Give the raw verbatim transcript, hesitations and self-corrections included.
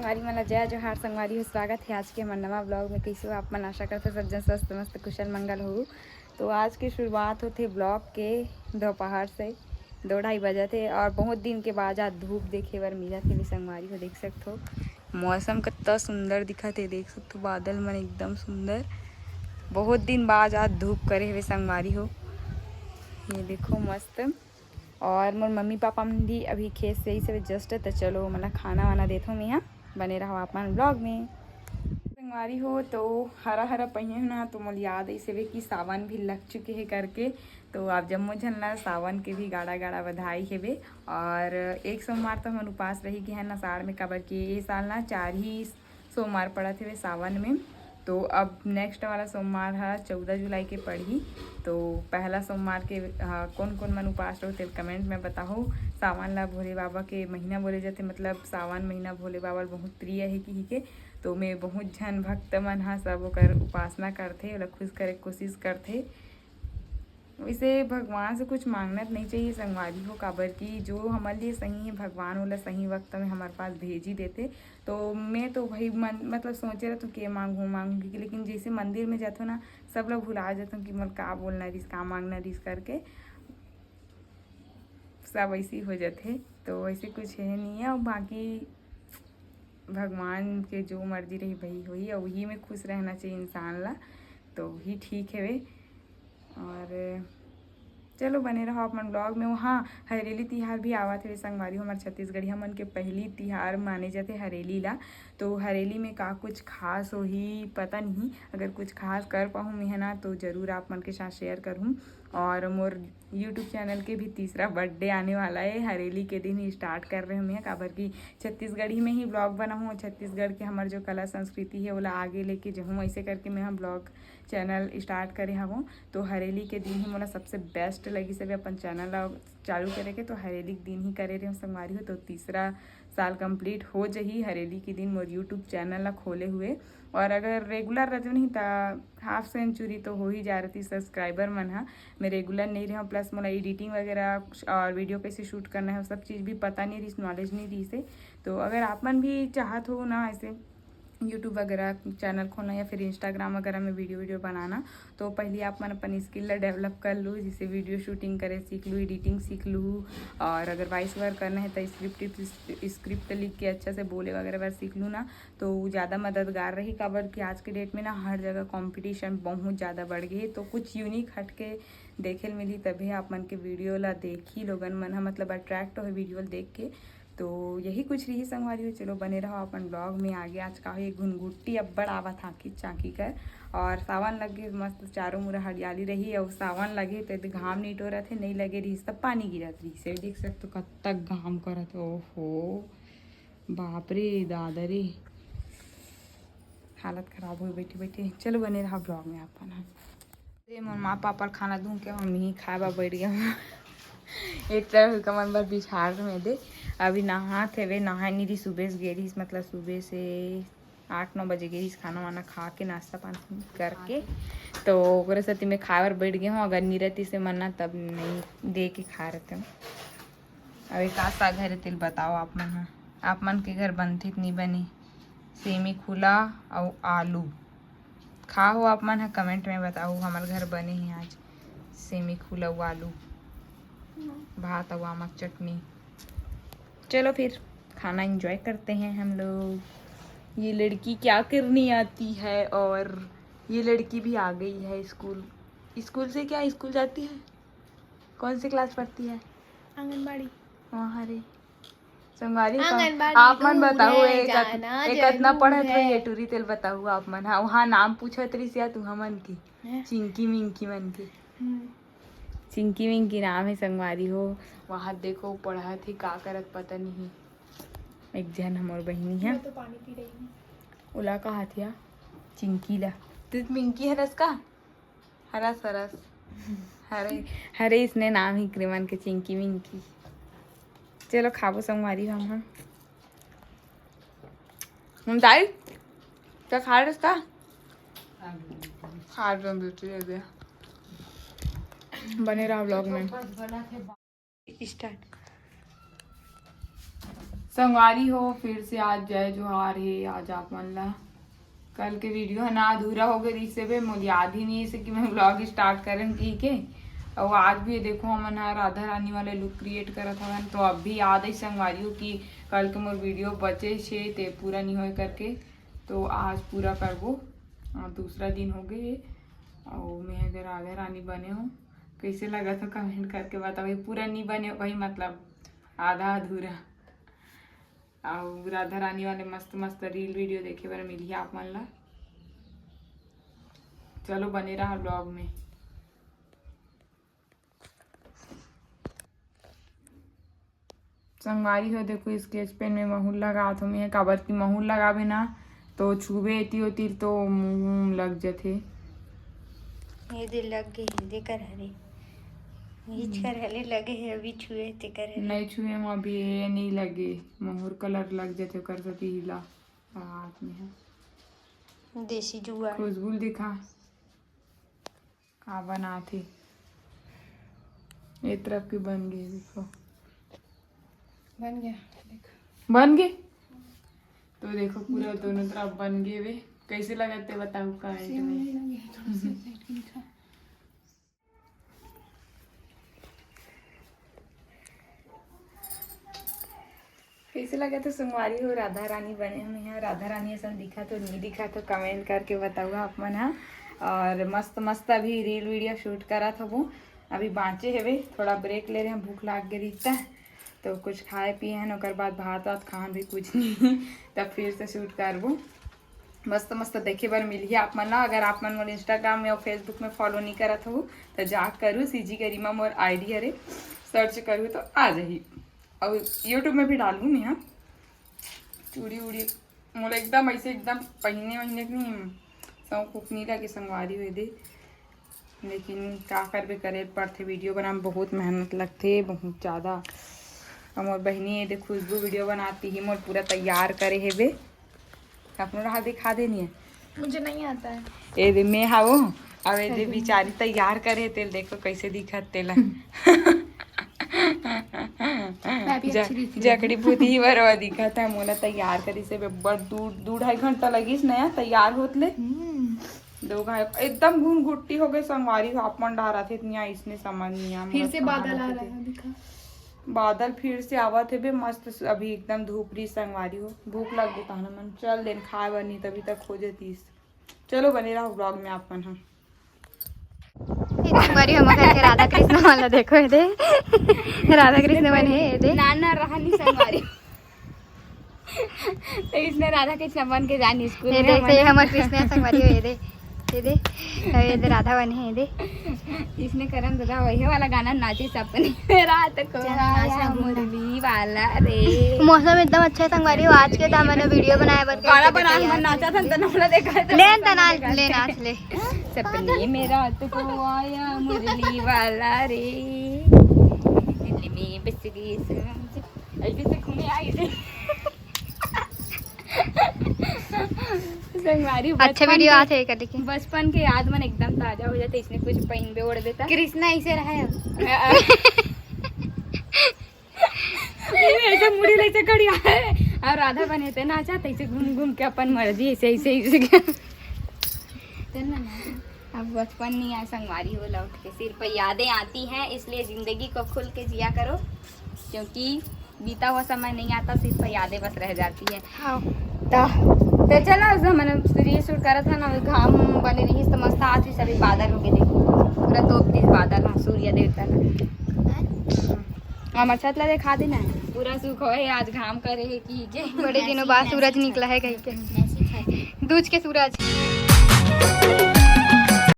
संगवारी मन ला जय जोहार। संगवारी हो, स्वागत है आज के हमर नवा ब्लॉग में। कैसे हो आप मन? आशा करते सब जन स्वस्थ मस्त कुशल मंगल हो। तो आज की शुरुआत होते ब्लॉग के दोपहर से, दो ढाई बजे थे और बहुत दिन के बाद आज धूप देखे बर मिला थे। संगवारी हो, देख सकते हो मौसम कितना सुंदर दिखा थे, देख सकते हो बादल मन एकदम सुंदर। बहुत दिन बाद आज धूप करे हुए संगवारी हो, ये देखो मस्त। और मोर मम्मी पापा मन भी अभी खेत से ही से जस्ट, तो चलो मतलब खाना वाना देथो मैं यहाँ, बने रहो आप मन ब्लॉग में। संगवारी हो, तो हरा हरा पहिए ना, तो मोला याद ऐसे भी कि सावन भी लग चुके हैं करके। तो आप जम्मो झन ला सावन के भी गाड़ा गाड़ा बधाई हेबे। और एक सोमवार तो हमन उपास रही के है ना साल में, काबर कि ये साल ना चार ही सोमवार पड़त हेवे सावन में। तो अब नेक्स्ट वाला सोमवार ह चौदह जुलाई के पड़ही। तो पहला सोमवार के, हाँ, कौन कौन मन उपास रहो तेल कमेंट में बताओ। सावन ला भोले बाबा के महीना बोले जाते, मतलब सावन महीना भोले बाबा ला बहुत प्रिय है कि ही के। तो मैं बहुत झन भक्त मन हा सब ओकर उपासना करथे, ओला खुश करे के कोशिश करथे। वैसे भगवान से कुछ मांगना तो नहीं चाहिए संगवारी हो, काबर कि जो हमारे लिए सही है भगवान ओला सही वक्त में हमारे पास भेज ही देते। तो मैं तो भाई मन मतलब सोचे रहता हूँ कि ये मांगू मांगू, लेकिन जैसे मंदिर में जाते हो ना, सब लोग भुला जाते हो कि मोर का बोलना रिस, का मांगना रिस करके सब ऐसे ही हो जाते। तो वैसे कुछ है नहीं है। और बाकी भगवान के जो मर्जी रही वही होही, और वही में खुश रहना चाहिए इंसान ला, तो वही ठीक है। और चलो बने रहो अपन ब्लॉग में। वहाँ हरेली तिहार भी आवत है संगवारी हो, हमारे छत्तीसगढ़िया मन के पहली तिहार माने जाते हरेली ला। तो हरेली में का कुछ खास होही पता नहीं, अगर कुछ खास कर पाहूँ मैं ना तो जरूर आप मन के साथ शेयर करूँ। और मोर यूट्यूब चैनल के भी तीसरा बर्थडे आने वाला है, हरेली के दिन ही स्टार्ट कर रहे हूँ मैं, काबर कि छत्तीसगढ़ी में ही ब्लॉग बनाहूँ, छत्तीसगढ़ के हमार जो कला संस्कृति है ओला आगे लेके जाहूँ, ऐसे करके मैं हम ब्लॉग चैनल स्टार्ट करे हवों। तो हरेली के दिन ही मोला सबसे बेस्ट लगी सब अपन चैनल ला चालू करे के, तो हरेली के दिन ही करे रहे संगवारी हो। तो तीसरा साल कंप्लीट हो जही हरेली के दिन मोर यूट्यूब चैनल ला खोले हुए। और अगर रेगुलर रह नहीं तो हाफ सेंचुरी तो हो ही जा रही सब्सक्राइबर मन हा। मैं रेगुलर नहीं रहा, प्लस मोला एडिटिंग वगैरह और वीडियो कैसे शूट करना है वो सब चीज़ भी पता नहीं रही, नॉलेज नहीं रही से। तो अगर आप मन भी चाहत हो ना ऐसे यूट्यूब वगैरह चैनल खोलना या फिर इंस्टाग्राम वगैरह में वीडियो वीडियो बनाना, तो पहले आप मन अपन स्किल ला डेवलप कर लू, जैसे वीडियो शूटिंग करे सीख लू, एडिटिंग सीख लू, और अगर वॉइस ओवर करना है तो स्क्रिप्ट स्क्रिप्ट लिख के अच्छा से बोले वगैरह बर सीख लू ना, तो वो ज़्यादा मददगार रही। काबर कि आज के डेट में ना हर जगह कंपटीशन बहुत ज़्यादा बढ़ गई है, तो कुछ यूनिक हट के देखे ल मिली, तभी आप मन के वीडियो ला देखी लोगन मन ह, मतलब अट्रैक्ट हो वीडियो ल देख के। तो यही कुछ रही संगवारी हो, चलो बने रहो अपन ब्लॉग में। आगे आज का हो, ये घुनघुट्टी अब्बड़ आवत हाँकी चाँकी कर, और सावन लगे मस्त चारों मुरा हरियाली रही, और सावन लगे तो एदे घाम निटोरत है, नहीं लगे रही तब पानी गिरत रही से, देख सकते हो कब तक घाम करत है। ओहो बाप रे दादा रे, हालत खराब हुई बैठे बैठे। चलो बने रहा ब्लॉग में अपन। ये मोर माँ पापा ल खाना दूँ के हम ही खाए बर बैठ गए हूँ। एक तरफ कमन बर बिछार में दे, अभी नहात हेवे, नहाए नहीं रही, सुबह से गे रही, मतलब सुबह से आठ नौ बजे गे रही, खाना वाना खा के नाश्ता पानी करके, तो ओकरे साथ मैं खाए बर बैठ गए हूँ। अगर नहीं रहती से मन्ना तब नहीं दे के खा रहते हूँ। अभी का साग हरे तेल बताओ आप मन ह, आप मन के घर बनथे कि नहीं बने? सेमी खुला अउ आलू खाहो आप मन ह, कमेंट में बताओ। हमर घर बने हे आज सेमी खुला अउ आलू, भात अउ आमक चटनी। चलो फिर खाना एंजॉय करते हैं हम लोग। ये लड़की क्या करने आती है और ये लड़की भी आ गई है स्कूल। स्कूल से क्या, स्कूल जाती है? कौन सी क्लास पढ़ती है? आंगनबाड़ी। वहाँ रे संगवारी हो का? आंगनबाड़ी आप मन दूर बताओ, है, एक अत-, जाना एक अतना जरूर पढ़त है। हुई ये टूरी तेल बताओ आप मन। हाँ, वहाँ नाम पूछत रही सिया तू हमन की। हैं? चिंकी मिंकी मन की। हम्म। चिंकी मिंकी नाम है संगवारी हो। वहाँ देखो पढ़त ही का करत पता नहीं। एक जन हमर बहिनी है। मैं तो पानी पी रही हूँ। ओला कहा थिया? चिंकी ला। तू मिंकी हरस का? हरस, हरस। हरे, हरे इसने नाम ही क्रिमन के चिंकी मिंकी। चलो खाबो संगवारी हम, हम। हम दाई, क्या खा रहे इसका? खा रहे हैं बेटी, ये दे। बने रहो ब्लॉग में। स्टार्ट। संगवारी हो, फिर से आज जय जोहार हे। आज आप मन ला कल के वीडियो ह ना अधूरा हो गए, इससे भी मुझे याद ही नहीं है कि मैं व्लॉग स्टार्ट करन की के। और आज भी देखो, हमन ह राधा रानी वाले लुक क्रिएट करत हवन, तो अब भी याद है संगवारी हो कि कल के मोर वीडियो बचे छे, ते पूरा नहीं होए करके, तो आज पूरा करबो। और दूसरा दिन हो गए हे, और मैं अगर राधा रानी बने हूँ, कैसे लगा था कमेंट करके बताओ। ये पूरा नहीं बने हो भाई, मतलब आधा अधूरा। अउ राधा रानी वाले मस्त मस्त रील वीडियो देखे बर मिलही आप मन ला। चलो बने रहा व्लॉग में। संगवारी हो देखो, स्केच पेन में महुर लगात हो मैं, काबर कि महुर लगाबे ना तो छुबे एती ओती तो मुंह लग जथे। ये दे लग गए हे, देकर हरे। इच कर हले लगे हे, अभी छुए तेकर हरे। नहीं छुए म अभी ये नहीं लगे, महुर कलर लग जथे ओकर सेती हिला हाथ में है। देसी जुआ। खुशबू ल दिखा का बनात हे। ये तरफ के बन गए, देखो। बन गया, देख। बन गए? तो देखो पूरा दोनों तरफ बन गए वे। कैसे लगा ते बताओ कमेंट सेम में। नहीं लगे, थोड़ा सा साइड के दिखा। कैसे लगा तो संगवारी हो, राधा रानी बने हम यहाँ। राधा रानी असन दिखा तो नहीं दिखा तो कमेंट करके बताओ आप मन हा। और मस्त मस्त अभी रील वीडियो शूट करत हबो, अभी बाँचे हेवे, थोड़ा ब्रेक ले रहे हैं, भूख लाग गई रहिता, तो कुछ खाए पिए हैं, ओकर बाद भात वात खान भी कुछ नहीं, तब फिर से शूट करबो। मस्त मस्त देखे बर मिलही आप मन ला। अगर आप मन मोर Instagram में और Facebook में फॉलो नहीं करत हो तो जा करू, सीजी गरिमा मोर आईडी हरे, सर्च करू तो आ जाही। और YouTube में भी डालूँ मैं, हाँ। चूड़ी उड़ी मोला एकदम ऐसे एकदम पहिने वहिने के नहीं शौक उक नहीं लगे संगवारी हो दे, लेकिन का करबे, करे पड़थे। वीडियो बनाए में बहुत मेहनत लगथे, बहुत ज़्यादा। और मोर बहिनी ये दे खुशबू वीडियो बनाती ही, मोर पूरा तैयार करे हेबे। अपनो रहा दिखा देनी है। मुझे नहीं आता है। ए दे मैं हावो, अब ए दे सही में। बेचारी तैयार करे तेल, देखो कैसे दिखत तेला। मैं भी ज-, अच्छी दिख रही हूँ। जकड़ी पुती बरवा दिखत है, मोला तैयार करी से बड़ दू, दू ढाई घंटा लगिस नया तैयार होत ले। हम्म। दो घंटा एकदम घुन घुट्टी हो गई संगवारी हो, आप मन डारा थे इतनी इसने समझ नहीं आ, फिर मस्त से बादल खाना आ थे रहा दे। है, दिखा। बादल फिर से आवत हे बे, मस्त स-, अभी एकदम धूप रही संगवारी हो, भूख लग गई तहन मन चल देन खाए बर, नहीं तभी तक हो जतीस। चलो बने रहो व्लॉग में आप मन ह। ये संगवारी हम घर के राधा कृष्ण वाला देखो, ये दे। राधा कृष्ण बने, ये दे। नाना रहा नहीं संगवारी। तो इसने राधा कृष्ण बन के जानी स्कूल ये में दे, हमन। ये हमर कृष्ण संगवारी हो, ये दे। ये दे। अब ये दे राधा बने, ये दे। इसने करन दादा वही वाला गाना नाचे सपने रात को चल, नाच आया ना, घूम ना। मुरली वाला रे। मौसम एकदम अच्छा है संगवारी हो, आज के तो हमने वीडियो बनाए बर गाना बना के नाचा था, तो नमला देखा था। ले तना, ले नाच ले। सपने में रात को आया मुरली वाला रे, दिल में बस गई सांस। ऐसे से घूमे आई थे। संगवारी अच्छा बचपन वीडियो के, आथे कदी के। बचपन के याद मन एकदम ताजा हो जाते, इसने कुछ पहिनबे ओढ़बे त। कृष्णा ऐसे रहे। ऐसे मुड़ी ले से खड़ी है और राधा बने थे नाचा, तैसे घूम घूम के अपन मर्जी ऐसे, ऐसे, ऐसे। चल ना, ना। अब बचपन नहीं आए संगवारी हो लौट के, सिर्फ यादें आती हैं, इसलिए जिंदगी को खुल के जिया करो, क्योंकि बीता हुआ समय नहीं आता, सिर्फ यादें बस रह जाती है। हाँ। तो, तो चलो, आज हमन रील शूट करत हन ना, घाम बने रही तो मस्त आत ही, सभी बादल हो गए, देखो पूरा तोप दिस बादल, हाँ, सूर्य देवता ला। हमर छत ला देखा देना, पूरा सुख होए, आज घाम करे है कि के। बड़े दिनों बाद सूरज निकला है कहीं के। दूज के सूरज।